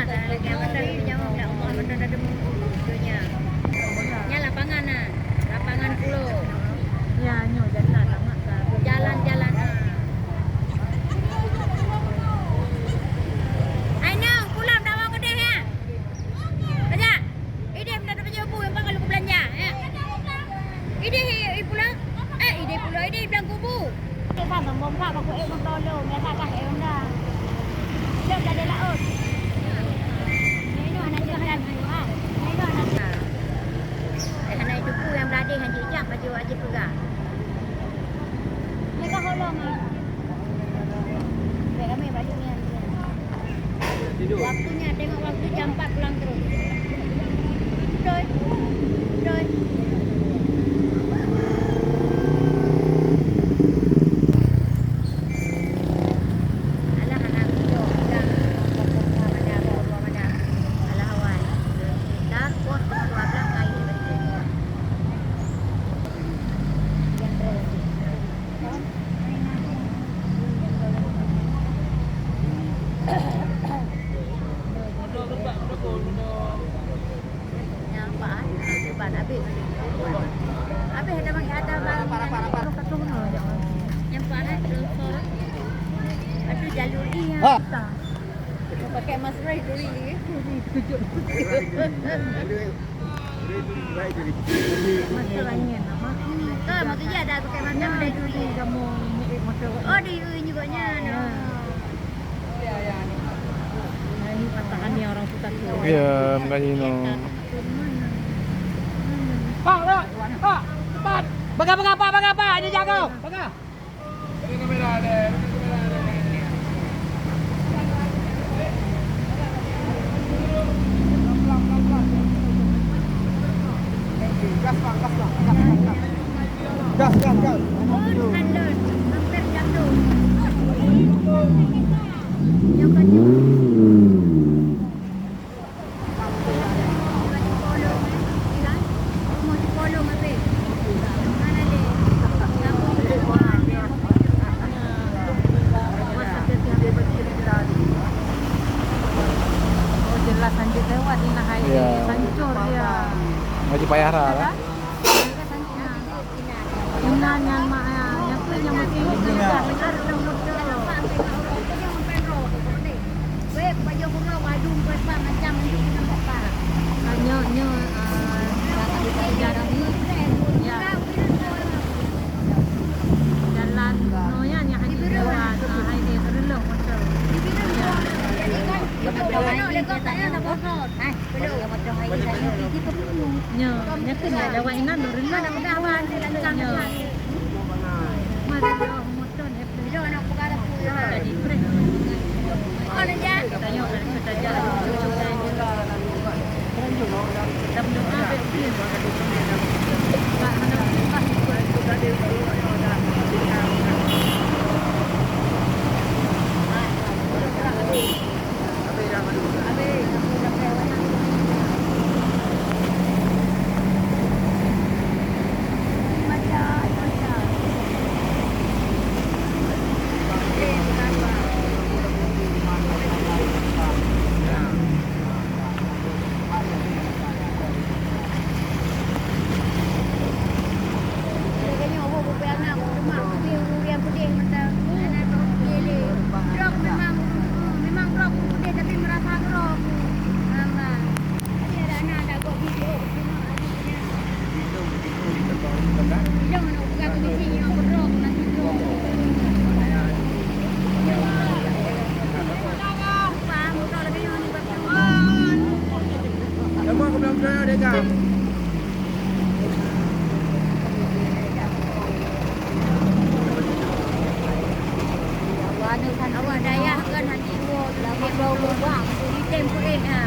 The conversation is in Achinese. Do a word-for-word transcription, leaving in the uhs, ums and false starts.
Lagèe apa tadi nyawa, ya Allah, betul dah demi dunia. Nyan lapangan nah, lapangan pulo. Ya, nyoe jalan lama kan. Jalan-jalan ah. Ayo, pulang dah mau kedai ya. Aja. Idéh minta dapat jaweubu nyang pakai luku belanja, ya. Idéh, i, i pula. Eh, idéh pula, idéh bilang kubu. Eh, kan, bom, bom, Kak, aku, eh, bom, tolong. Ya, Kak, Kak, eh, bom, dah. Jom, dah ada laut. Ini, ini anak jalan, ha. Ini, ini anak. Eh, anak itu pun yang belading, hanya ijak, baju wajib pegang. Mereka holong, ah. Baik, ramai baju ni, hari ni. Waktunya, tengok waktu jam empat pulang terus. Betul? Betul? Alah, anak muda, bilang, alah, awai. Dar, pos, dua belas kain. Yang terus. Nyan, Pak, ah, lebat habéh. Habéh ada bang, ada bang. Nyan, Pak, ah, transfer. Aduh, jalur iya. Ha. Pakai masker itu, Ri. Masker angin, Mak. Kan, maksudnya ada pakai masker, ada itu, Ri. Oh, di U I juga nyan. Ya. Ini patah angin orang tu satu. Ya, makanya no. Pak, Pak, Pak, cepat. Pegang, pegang, Pak, pegang, Pak. Ini jago. Pegang. Gas, Bang, gas, Bang. Gas, gas, gas. Gas, gas, gas. Hampir jatuh. Oh, jelas lanjut lewat ni nah, hai. Ya. Hancur dia. Haji payah lah. Inan nyan mak, ya, nyan tu nyang mesti dengar, dengar dong betul. Nyoe, nyoe, ah, ya. Jalan, nyoe, ya, nyang haji lewat, ah, hai deh, terulung betul. Ya. Nyoe, nyoe keuh nyan, lewat inan, terulung. Nyoe. Mari, Memang, memang drop pudeh, tapi merasa drop. Memang. Ada anak, ada gok video. Awak dayah kan hana jiwoe, lama bau lubang, item peuet ha.